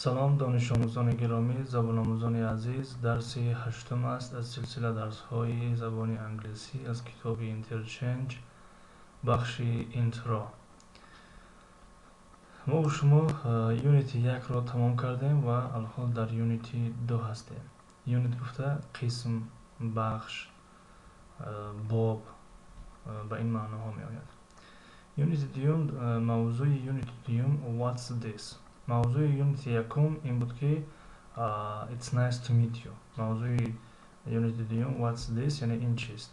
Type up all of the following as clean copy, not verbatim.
Салом, донишомӯзони гиромӣ, забономӯзони азиз. Дарси ҳаштум аст аз силсила дарсҳои забони англисӣ аз китоби Interchange, бахши Intro. Мо шумо unit и якро тамом кардем ва алҳол дар unit и ду ҳастем. Unit гуфта қисм, бахш, боб ба ин маъноҳо меояд. Unit и дуюм, мавзӯи unit и дуюм "What's this?" Мавзӯи unit и якум ин буд, ки "It's nice to meet you". Мавзӯи unit и дуюм "What's this?", яъне ин чист.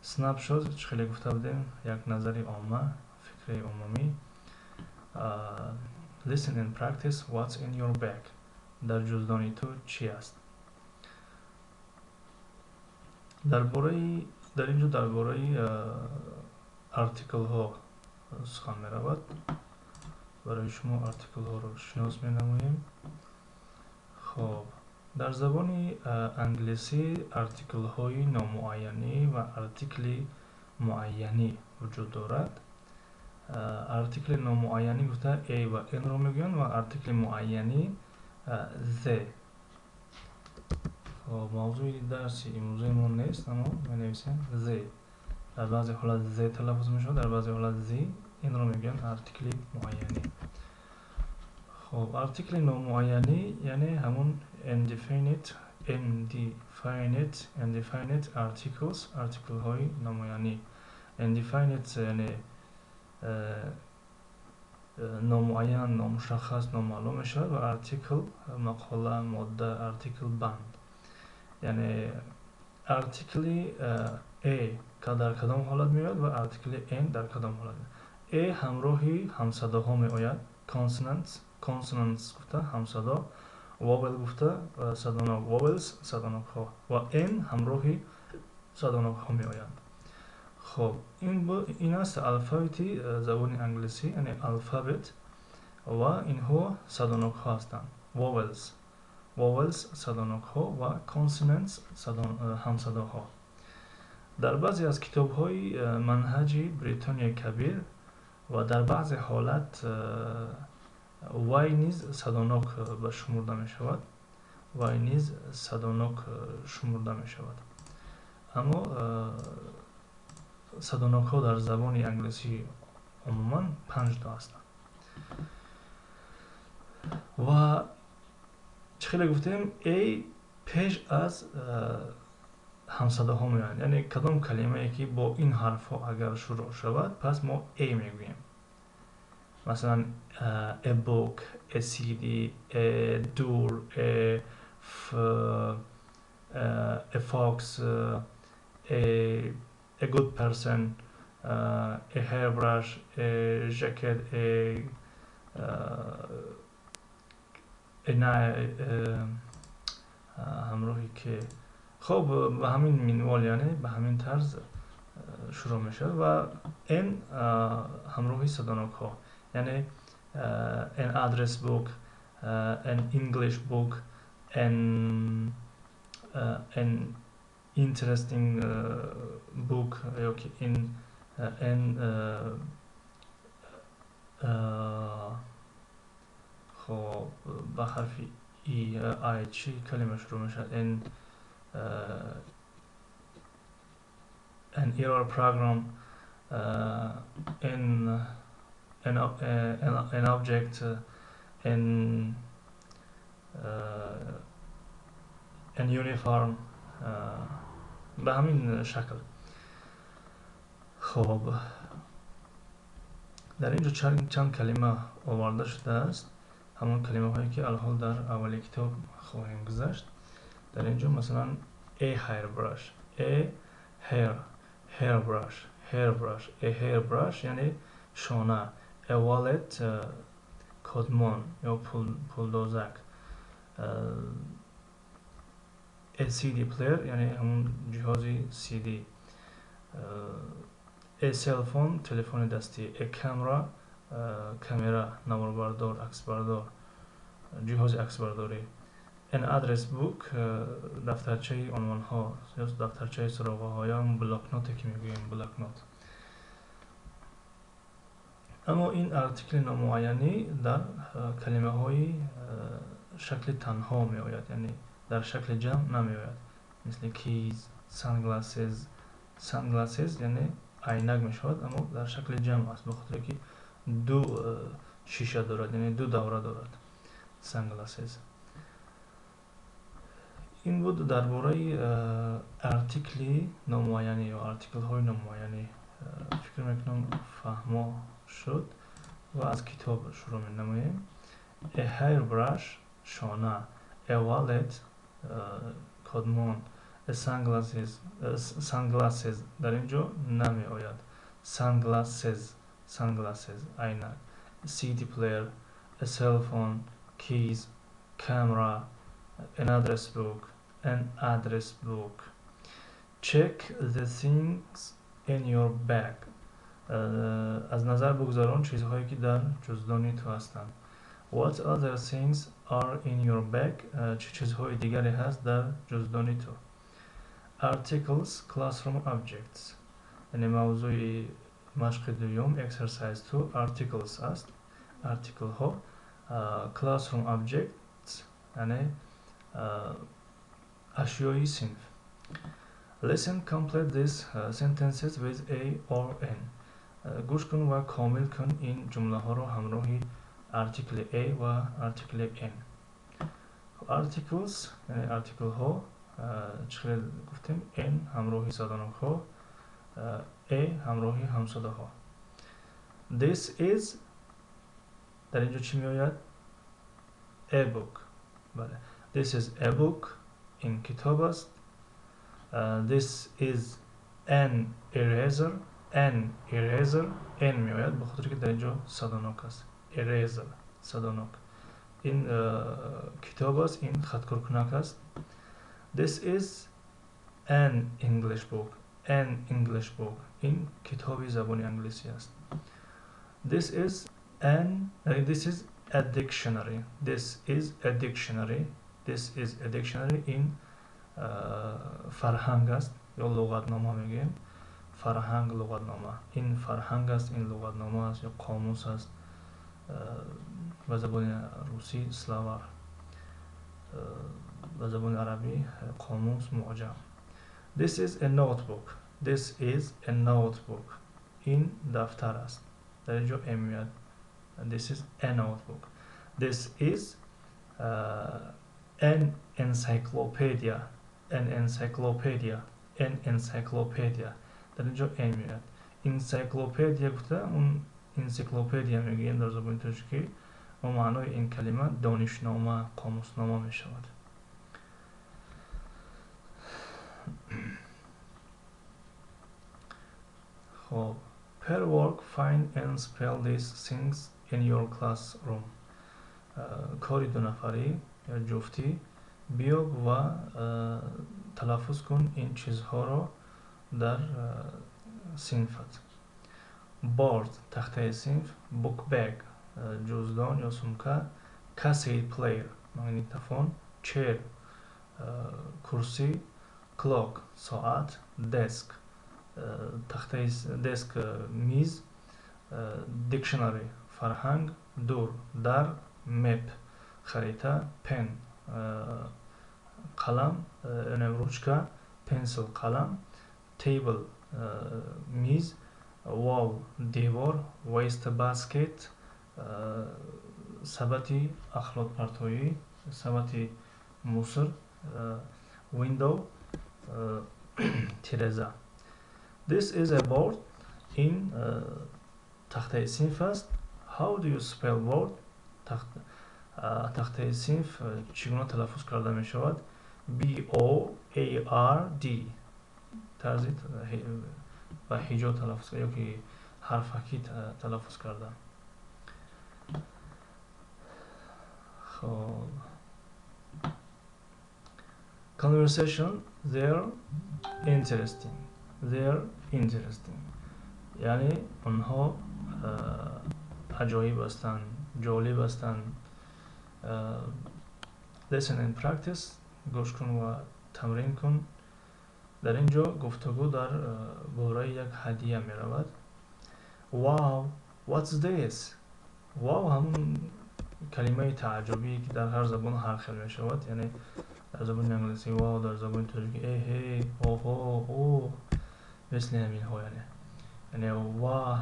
Snapshot, чӣ хеле гуфта будем, як назари омма, фикри умумӣ. Listen and practice. What's in your bag? Дар ҷуздони ту чӣ аст? Дар бораи, дар ин ҷо дар бораи article ҳо сухан меравад. Барои шумо article ҳоро шинос менамоем. Хоб, дар забони англисӣ article ҳои номуайянӣ ва article и муайянӣ вуҷуд дорад. Article и номуайянӣ гуфта a ва an ро мегӯянд ва article и муайянӣ the. Хоб, мавзӯи дарси имрӯзаи мо нест, аммо менависем the. Дар баъзе ҳолат зе талаффуз мешавад, дар баъзе ҳолат зи. Инро мегӯянд article и муайянӣ. Хоб, article и номуайянӣ, яъне ҳамун indefinite articles, article ҳои номуайянӣ. Indefinite яъне номуайян, номушаххас, номаълум мешавад ва article мақола, модда, article банд. Яъне article и a дар кадом ҳолат меояд ва article и an дар кадом ҳолат? A ҳамроҳи ҳамсадоҳо меояд, consonants. Consonants гуфта ҳамсадо, vowel гуфта садонок, vowels садонокҳо ва an ҳамроҳи садонокҳо меоянд. Хоб, ин аст алфавити забони англисӣ, яъне alphabet, ва инҳо садонокҳо ҳастанд, vowels. Vowels садонокҳо ва consonants ҳамсадоҳо. Дар баъзе аз китобҳои манҳаҷи Бритонияи Кабир ва дар баъзе ҳолат y низ садонок ба шумурда мешавад, y низ садонок шумурда мешавад. Аммо садонокҳо дар забони англисӣ умуман панҷто ҳастанд. Ва чӣ хеле гуфтем, a пеш аз ҳамсадоҳо меоянд, яъне кадом калимае ки бо ин ҳарфҳо агар шурӯъ шавад, пас мо a мегӯем. Масалан, a book, a cd, a door, a fox, a good person, a hairbrush, a jacket, a ҳамроҳи ки, хоб, ба ҳамин минвол, яъне ба ҳамин тарз шурӯъ мешавад. Ва an ҳамроҳи садонокҳо, яъне an address book, an English book, an interesting book ё ки in an, хоб, ба ҳарфи и, i чӣ калима шурӯъ мешавад? An error program, an object, an uniform, ба ҳамин шакл. Хоб, дар ин ҷо чанд калима оварда шудааст, ҳамон калимаҳое ки алҳол дар аввали китоб хоҳем гузашт. Дар ин ҷо, масалан, a hairbrush, a hairbrush, hairbrush, a hairbrush, яъне шона, a wallet кодмон ё пулдозак, a cd player, яъне ҳамон ҷиҳози cd, a cell phone телефони дастӣ, a camera камера, наворбардор, аксбардор, ҷиҳози аксбардорӣ, an address book дафтарчаи унвонҳо ё дафтарчаи суроғаҳо ё блокноте ки мегӯем, блокнот. Аммо ин article и номуайянӣ дар калимаҳои шакли танҳо меояд, яъне дар шакли ҷамъ намеояд. Мисли keys, sunglasses. Sunglasses яъне айнак мешавад, аммо дар шакли ҷамъ аст, ба хотире ки ду шиша дорад, яъне ду давра дорад sunglasses. Ин буд дар бораи артикли номуайянӣ ё артиклҳои номуайянӣ. Фикр мекунам, фаҳмо шуд ва аз китоб шурӯъ менамоем. A hairbrush, шона, a wallet, кодмон, a sunglasses, sunglasses дар ин ҷо намеояд. Sunglasses, sunglasses, айнак, CD player, a cell phone, keys, camera, an address book, an address book. Check the things in your bag. Аз назар бигзарон чизҳое, ки дар ҷуздони ту ҳастанд. What other things are in your bag? Чӣ чизҳои дигаре ҳаст дар ҷуздони ту? Articles, classroom objects. Яъне мавзӯи машқи дуюм, exercise 2, articles аст, артиклҳо, classroom objects, яъне ашёи синф. Listen, complete these sentences with a or an. Гӯш кун ва комил кун ин ҷумлаҳоро ҳамроҳи артикли a ва артикли an. Articles, яъне артиклҳо, чӣ хеле гуфтем, an ҳамроҳи садонокҳо, a ҳамроҳи ҳамсадоҳо. This is, дар ин ҷо чӣ меояд? A book. Бале, this is a book, ин китоб аст. This is an eraser. An eraser, an меояд, ба хотире ки дар ин ҷо садонок аст. Eraser, садонок. Ин китоб аст, ин хаткоркунак аст. This is an English book. An English book, ин китоби забони англисӣ аст. This is a dictionary. This is a dictionary. This is a dictionary, ин фарҳанг аст ё луғатнома мегӯем. Фарҳанг, луғатнома. Ин фарҳанг аст, ин луғатнома аст ё қомус аст. Ба забони русӣ словарь, ба забони арабӣ қомус, муъҷам. This is a notebook. This is a notebook, ин дафтар аст. Дар ин ҷо a меояд. This is a notebook. This is an encyclopedia. An encyclopedia. An encyclopedia, дар ин ҷо an меояд. Энсиклопедия гуфта, он энсиклопедия мегӯем дар забони тоҷикӣ ва маънои ин калима донишнома, қомуснома мешавад. Хоб, pair work, find and spell these things in your classroom. Кори дунафарӣ ё ҷуфтӣ: биёб ва талаффуз кун ин чизҳоро дар синфат. Board, тахтаи синф, book bag, ҷуздон ё сумка, cassette player, магнитофон, chair, курсӣ, clock, соат, desk, тахтаи desk, миз, dictionary, фарҳанг, door, дар, map, харита, pen, қалам, ручка, pencil, қалам, table, миз, wall, девор, waste basket, сабати ахлотпартоӣ, сабати мусор, window, тиреза. This is a board. Ин тахтаи синф аст. How do you spell board? Тахтаи синф чӣ гуна талаффуз карда мешавад? B O A R D. Тарзи ба ҳиҷо талаффуз ё ки ҳарфакӣ талаффуз кардан. Хоб, conversation. They're interesting. They're interesting, яъне онҳо аҷоиб ҳастанд, ҷолиб ҳастанд. Listen and practice. Гӯш кун ва тамрин кун. Дар ин ҷо гуфтугӯ дар бораи як ҳадия меравад. Wow, what's this? Wow, ҳамун Калимаи тааҷҷубие ки дар ҳар забон ҳар хел мешавад, яъне дар забони англисӣ вау, дар забони тоҷикӣ эҳе, оҳо, о, мисли ҳаминҳо, яъне ваҳ,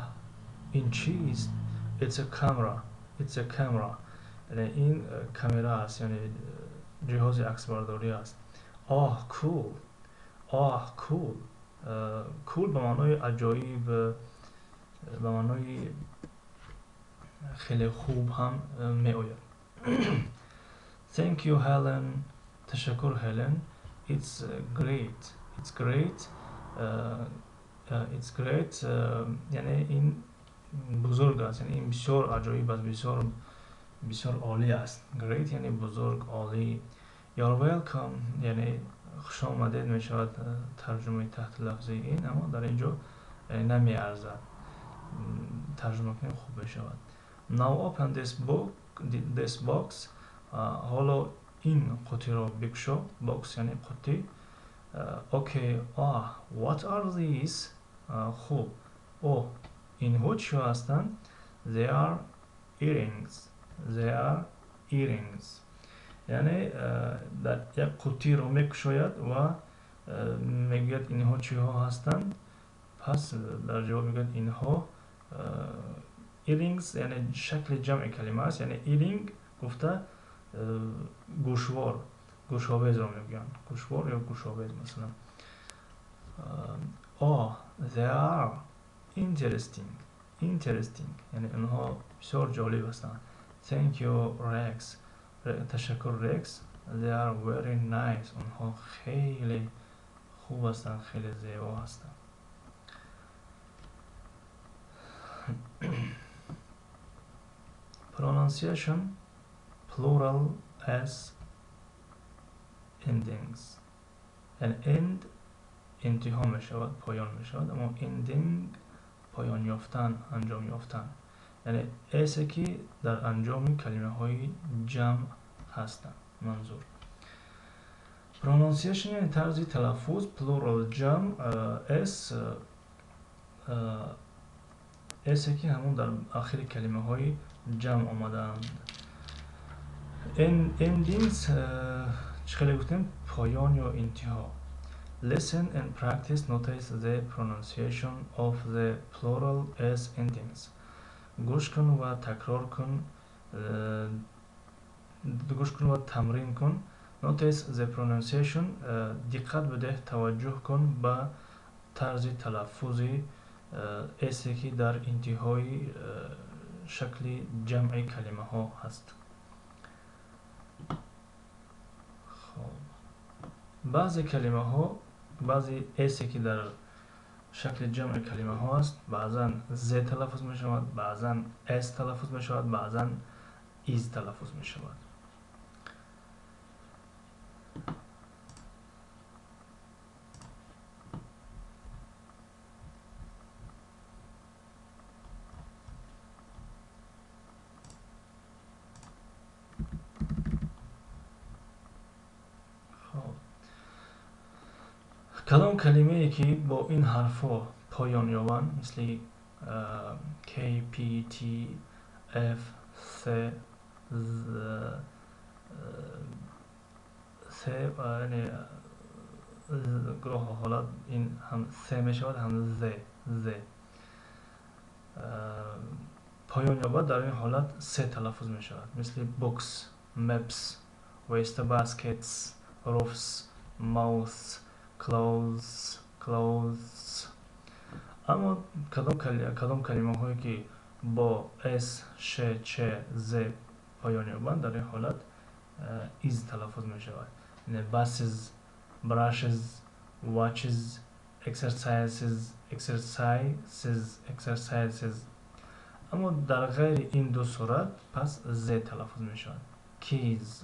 ин чист? It's a camera, it's a camera, яъне ин камера аст, яъне ҷиҳози аксбардорӣ аст. Оҳ, cool, оҳ, cool. Cool ба маънои аҷоиб, ба маънои хеле хуб ҳам меояд. Thank you, Helen. Ташаккур, Helen. It's great. It's great. It's great. Яъне ин бузург аст, яъне ин бисёр аҷоиб аст, бисёр бисёр олӣ аст. Great яъне бузург, олӣ. You're welcome, яъне хуш омадед мешавад тарҷумаи таҳти лафзии ин, аммо дар ин ҷо намеарзад. Тарҷума кунем хуб мешавад. Now open this book, this box. Ҳоло ин қуттиро бикушо. Box яъне қуттӣ. Okay, what are these? Хуб, о, инҳо чӣ ҳастанд? They are earrings. They are earrings. Яъне дар як қуттиро мекушояд ва мегӯяд инҳо чиҳо ҳастанд. Пас дар ҷавоб мегӯяд инҳо earrings, яъне шакли ҷамъи калима аст, яъне earring гуфта гӯшвор, гӯшовезро мегӯянд, гӯшвор ё гӯшовез масалан. Oh, they are interesting. Interesting, яъне инҳо бисёр ҷолиб ҳастанд. Thank you, Rex. Ташаккур, Rex. They are very nice. Онҳо хеле хуб ҳастанд, хеле зебо ҳастанд. Pronunciation, plural s endings. Яъне end интиҳо мешавад, поён мешавад, аммо ending поён ёфтан, анҷом ёфтан, яъне s ки дар анҷоми калимаҳои ҷамъ ҳастанд манзур. Pronunciation яъне тарзи талаффуз, plural ҷамъ, s s ки ҳамон дар ахири калимаҳои ҷамъ омадаанд. Endings чӣ хеле гуфтем, поён ё интиҳо. Listen and practice. Notice the pronunciation of the plural s endings. Гӯш кун ва такрор кун, гӯш кун ва тамрин кун. Notice the pronunciation, диққат бидеҳ, таваҷҷӯҳ кун ба тарзи талаффузи s ки дар интиҳои шакли ҷамъи калимаҳо ҳаст. Хоб, баъзе калимаҳо, баъзе s ки дар шакли ҷамъи калимаҳо аст, баъзан з талаффуз мешавад, баъзан s талаффуз мешавад, баъзан из талаффуз мешавад. Кадом калимае ки бо ин ҳарфҳо поён ёбанд, мисли K, P, T, F, C, Z, C, яъне гоҳо ҳолат ин ҳам C мешавад, ҳам Z, Z поён ёбад, дар ин ҳолат C талаффуз мешавад, мисли books, maps, waste baskets, roofs, mouths, clothes, clothes. Аммо кадом калимаҳое ки бо s, ш, ч, з поён ёбанд, дар ин ҳолат из талаффуз мешавад, яъне buses, brushes, watches, exercises, exercises, exercises. Аммо дар ғайри ин ду сурат пас з талаффуз мешавад: keys,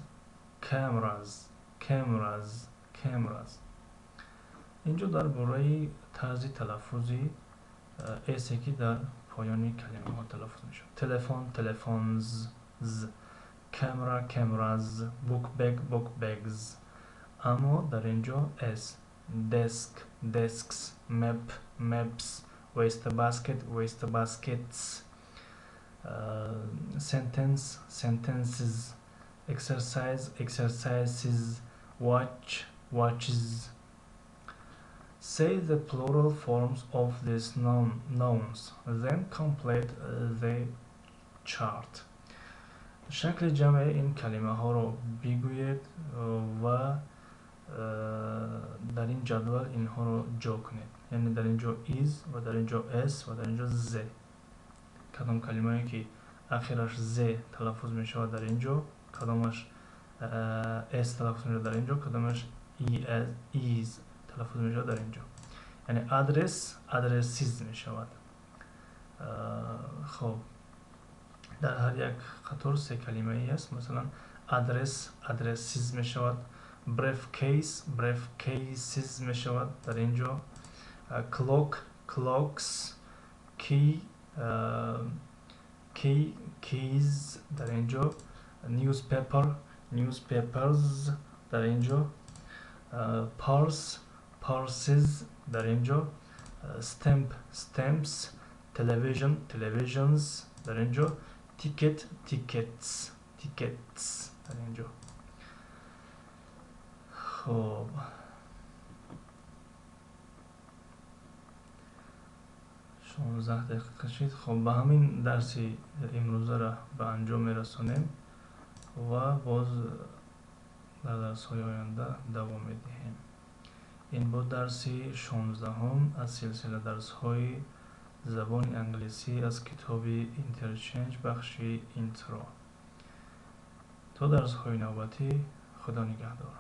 cameras, cameras, cameras. Инҷо дар бораи тарзи талаффузи s ки дар поёни калимаҳо талаффуз мешавад: телефон, telephones, з, camera, cameras, book bag, book bags. Аммо дар ин ҷо s: desk, desks, map, maps, waste basket, waste baskets. Sentence, sentences, exercise, exercises, watch, watches. Say the plural forms of these nouns, then complete the chart. Шакли ҷамъи ин калимаҳоро бигӯед ва дар ин ҷадвал инҳоро ҷо кунед. Яъне дар ин ҷо is ва дар ин ҷо s ва дар ин ҷо z. Кадом калимае ки ахираш z талаффуз мешавад дар ин ҷо, кадомаш s талаффуз мешавад дар ин ҷо, кадомаш is талаффуз мешавад дар ин ҷо. Яъне address, addresses мешавад. Хоб, дар ҳар як қатор се калимаи аст. Масалан, address, addresses мешавад, briefcase, briefcases мешавад дар ин ҷо, clock, clocks, key, key, keys дар ин ҷо, newspaper, newspapers дар ин ҷо, purse, purses дар ин ҷо, stamp, stamps, television, televisions дар ин ҷо, ticket, tickets, tickets дар ин ҷо. Хоб, 16 дақиқа шид. Хоб, ба ҳамин дарси имрӯзаро ба анҷом мерасонем ва боз дар дарсҳои оянда давом медиҳем. Ин буд дарси 16-ҳум аз силсила дарсҳои забони англисӣ аз китоби Interchange, бахши Intro. То дарсҳои навбатӣ, Худо нигаҳдор.